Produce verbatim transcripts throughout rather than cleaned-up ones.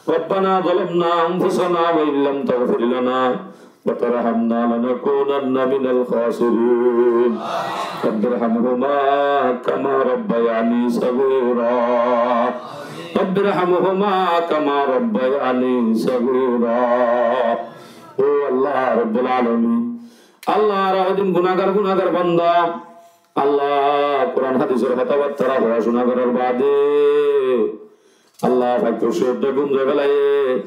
ربنا ظلمنا أنفسنا وإن لم تغفر لنا وترحمنا لنكونن من الخاسرين. رب ارحمهما كما ربياني صغيرا. رب ارحمهما كما ربياني صغيرا. Ó Allah Rabbul Alamin, Allah, añára hodún gunágar, gunágar banda. Allah, Kuran hádisor hotábattára hoóna cúna gorár baade Allah, faik foccíde gúm zai félaiye.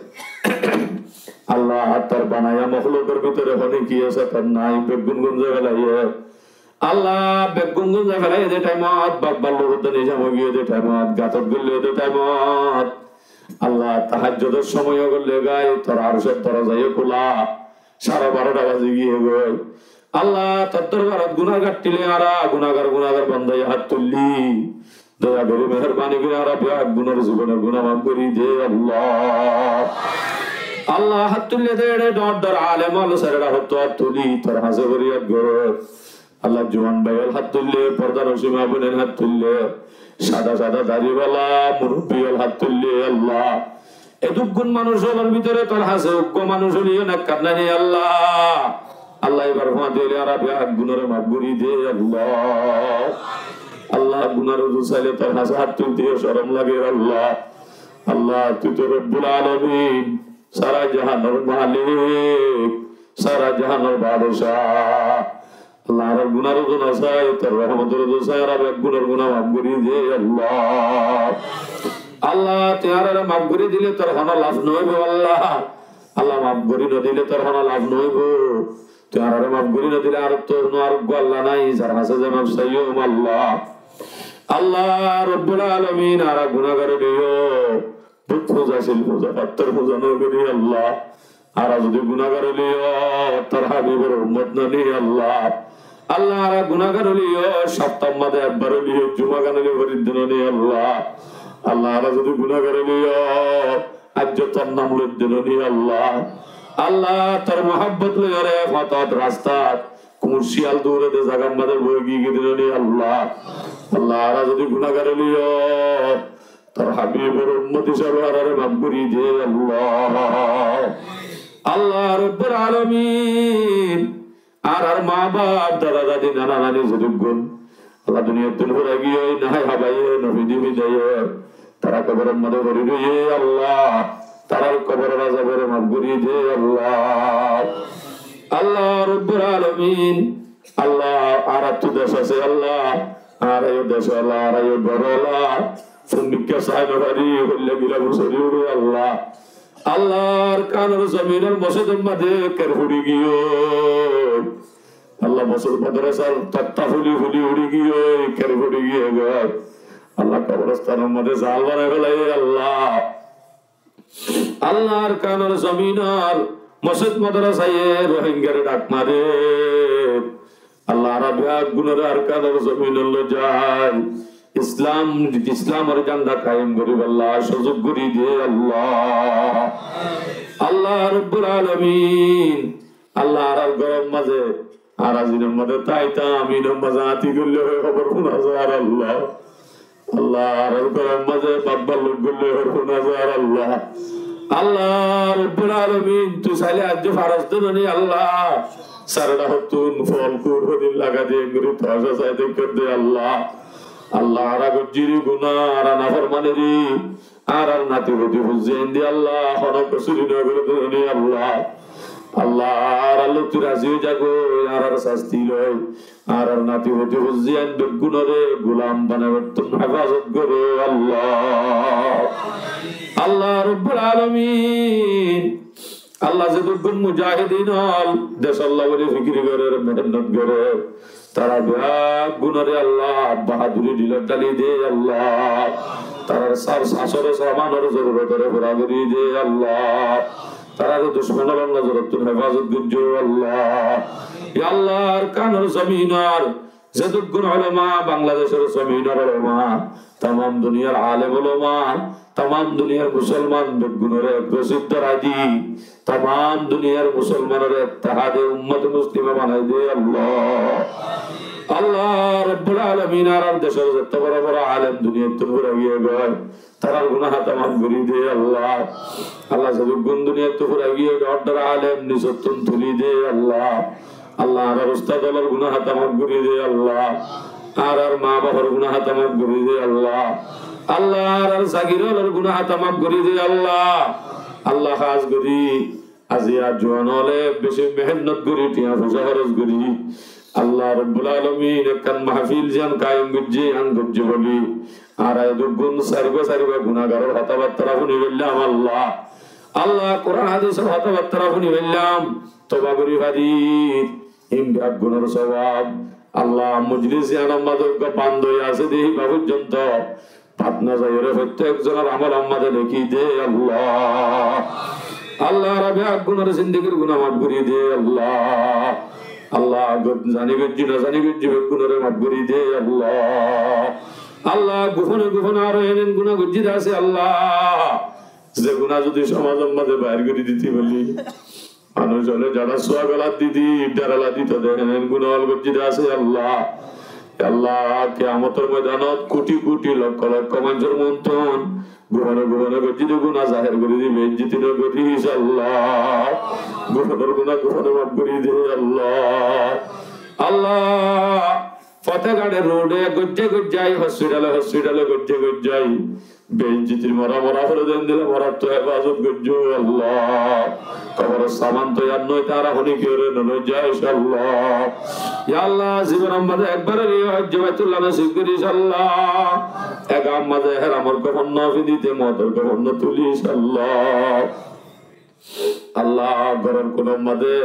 Allah, tar banaiya mahlukor bútore hone ki asé tar nai, beggún gúm zai félaiye. Allah, beggún gúm zai félaiye de thaimot, bak balluk uddá nizam ói giyé de thaimot, gatot goillé de thaimot. Allah, tahajjudor somoi ói goillé goi, tor arcor doroza yó kúla. Sáre barota bazi giyé goi. Allah, tor dorbarot gunágar thíle añára gunágar, gunágar bandaye hát tuillí. Doya gorí, meherbani gorí añára beggúnor zibonor guná maf gorí de Allah. Allah, hát tuillé de ére dor dor alem ol sérera hottú hát tuillí, tor hañsé gorí hát gorí. Allah, juwan bái ol hát tuillé, porda nosin ma boináin hát tuillé, sada sada dari wala murubbi ol hát tuillé Allah. Edúkkun manúic ólor bútore tor hañsé uggwá manúic óliyo nekkar nai ni Allah. Allah, ibar fúañti óile añára beggúnore maf gorí de Allah. Allah, gunágar uzu sailé tor hañsé hát tuilté corom lager Allah. Allah, tui to Rabbul Alamin, sára jahanor malik, sára jahanor badcá. Allah, añárar gunágar uzu no sai, tor rohmotor uzu sai, añára beggúnor guná maf gorí de Allah. Allah, tui añárare maf gorí dile tor hono laf no óibo Allah. Allah, maf gorí no dile tor hono laf no óibo. Tui añárare maf gorí no dile añárattú no ar uggwá Allah nai, zar hañsé ze maf saiyum Allah. Allah Rabbul Alamin, añára gunágar óliyo, bóut fuza sil fuza, fattór fuza no gorí Allah. Añára zodi gunágar óliyo, tor Habibor ummot no ni Allah. Allah, añára gunágar óliyo, haftar maze ekbar óliyo, juma gan óliyo foridde no ni Allah. Allah, añára zodi gunágar óliyo, aijjó tor nam loidde no ni Allah. Allah, tor muhabbot loiyóre fotot rastat, kuñçiyal dure de zagar maze boi giyé de no ni Allah. Allah, añára zodi gunágar óliyo, tor Habibor ummot hísabe añárare maf gorí de Allah. Allah Rabbul Alamin, añárar ma baf, dada dadi, nana nani zedúkkun Allah duniyattún fúrai giyé, no hái hábaiye, no fidi fidaye, tará koboror maze fori roiye Allah, tarar koboror azabore maf gorí de Allah. Allah Rabbul Alamin, Allah, añárattú dec asé Allah, añára yó dec ola, añára yó gór ola, fúnnikká sai no fari, hoilla gila musori uri Allah. Allah, Arkanor zominor mosjidor maze ker furi giyé. Allah, mosjid madrasar totta fuli fuli uri giyé, ker furi giyé goi. Allah, koborstanor maze zal banai félaiye Allah. Allah, Arkanor zominor mosjid madrasaye Rohingyare dhak mare. Allah, añára beggúnore Arkanor zominot loi zai Islam, Islamor janda kayem goríballa suzuk gorí de Allah. Allah Rabbul Alamin, Allah, añárar góror maze, añára zinor maze táitam, inor maze áñti goille hoi hóbor fúna zar Allah. Allah, añárar góror maze baf balluk goille hoi hóbor fúna zar Allah. Allah Rabbul Alamin, tui saile aijjó faros de no ni Allah. Sára hottún fol kur hodin laga de, engori tamacá sai de kor de Allah. Allah, añára goijjí ri guná, añára naformani ri, añárar nati foti fuzzi ain de Allah, hono kosuri no gorí de ni Allah. Allah, añárar lói tui razi ói zagói, añárar sasti loi, añárar nati foti fuzzi ain beggúnore gulam banaibattún hefazot goró Allah. Allah Rabbul Alamin, Allah, zedúkkun mujahidin ol, decólla bóli fikir gorer, mehénnot gorer, tará beggúnore Allah bahaduri dilot dali de Allah. Tarar sar sasor samanor zorurotore fura gorí de Allah. Tarare ducmonor nozorottún hefazot goijjó Allah. Ya Allah, Arkanor zominor zedúkkun ulama, Bangladecor zominor ulama, tamam duniyar alem ulama, tamam duniyar musolman beggúnore ek rosir dórai di, tamam duniyar musolmanore ettehade ummot muslima banai de Allah. Allah Rabbul Alamin, añárar decór zeto boro boro alem duniyaittú fúrai giyé goi, tarár guná hátá maf gorí de Allah. Allah, zeduggún duniyaittú fúrai giyé goi, dhoóñr dhoóñr alem nisottún tulí de Allah. Allah, añárar ustad ólor guná hátá maf gorí de Allah. Añárar maa bafor guná hátá maf gorí de Allah. Allah, añárar sagir ólor guná hátá maf gorí de Allah. Allah, hás gorí aijja juwan óle beci mehénnot gorí, thiañ foicá hóros gorí, Allah Rabbul Alamin ekkán mahfil ziyán kayem goijjé, yián goijjé bóli, añára eduggún sairgúa sairgúa gunágarór hotábattára fúni faillám Allah. Allah, Kuran hádisor hotábattára fúni faillám, toba gorí farir, hín beggúnor sóbab. Allah, mojlis yíanor mazé uggúa band ói asé de híba foijjonto fat no zaiyóre fottek zonor amolor mazé lekí de Allah. Allah, añára beggúnor zindigir guná maf gorí de Allah. Allah, zani goijjí, no zani goijjí, beggúnoré maf gorí de Allah. Allah, gufone gufone aró eén eén guná goijjí de asé Allah. Ze guná zodi somazor mazé bair gorí dito bóli, manúic óle zara suwa golat di di, dherala dito de, eén eén guná ól goijjí de asé Allah. Ya Allah, kiyamotor moidanot kuti kuti lokkó lokkó maincór muúntu gufone gufone goijjí de guná zaher gorí di, beijjoti no goríc Allah. Gufonor guná gufone maf gorí de Allah. Allah, fote gañçe roçe, goijjá goijjá, hospitale hospitale goijjá goijjá beijjotir mora mora fore de endilla morattú hefazot goijjó Allah. Koboror saman toiyar no óite añára honikiyóre no loi zaic Allah. Ya Allah, zibonor mazé ekbar óileyo hajje Baitullah nosib goríc Allah. Ek ham mazé héramor kofon no findite moutor kofon no tulíc Allah. Allah, góror kunor mazé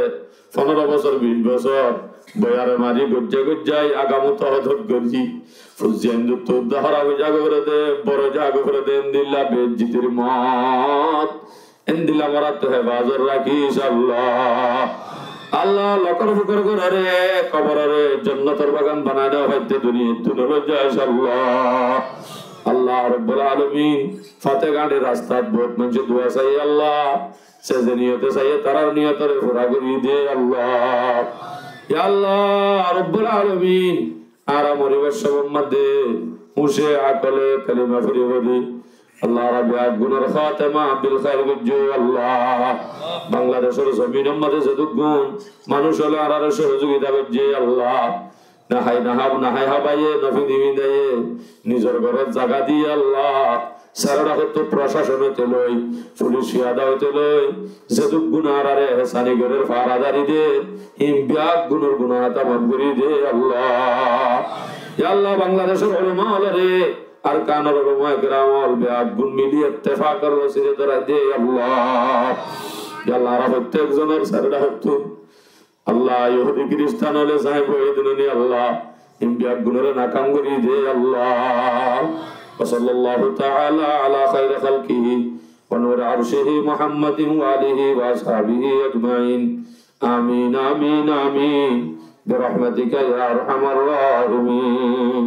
fondoro bosór, bic bosór boiyare mari goijjá goijjá, agamuto hodot gorí, fuain duttu udda hóraf ói zagói fore de, boro zagói fore de, endilla beijjotir mout, endilla morattú hefazot rakíc Allah. Allah, lokor fukor górore, koborore jonnotor bagan banai no faitté duniyaittú no loi zaic Allah. Allah Rabbul Alamin, fote gañçe rastat bout maincé dua saiyé Allah. Ze ze niyote saiyé, tarár niyotore fura gorí de Allah. Ya Allah Rabbul Alamin, añára moribar somot de húce akole kalima fori fori Allah, añára beggúnor hotema bil khair goijjó Allah. Bangladecor zominor mazé zeduggún manúic óle añárare sohojogita goijjé Allah. No hái no há-, no hái hábaiye, no findi findaiye, nizor górot zaga di Allah. Sairó dhákottú procacon óite loi, fulic kiyada óite loi, zeduggún añárare ehsani gorér, faradari der, hín beggúnor guná hátá maf gorí de Allah. Ya Allah, Bangladecor ulama ólore, Arkanor ulama ekram ól beggún mili ettefakor rosire dórai de Allah. Ya Allah, añára fottek zonor sairó dhákottú Allah, Yohudi Kiristan óle zaibo, e duniyai Allah, hín beggúnore nakam gorí de Allah. وصلى الله تعالى على خير خلقه ونور عرشه محمد وآله وأصحابه أجمعين. آمين، آمين، آمين. برحمتك يا أرحم الراحمين.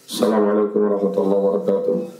السلام عليكم ورحمة الله وبركاته.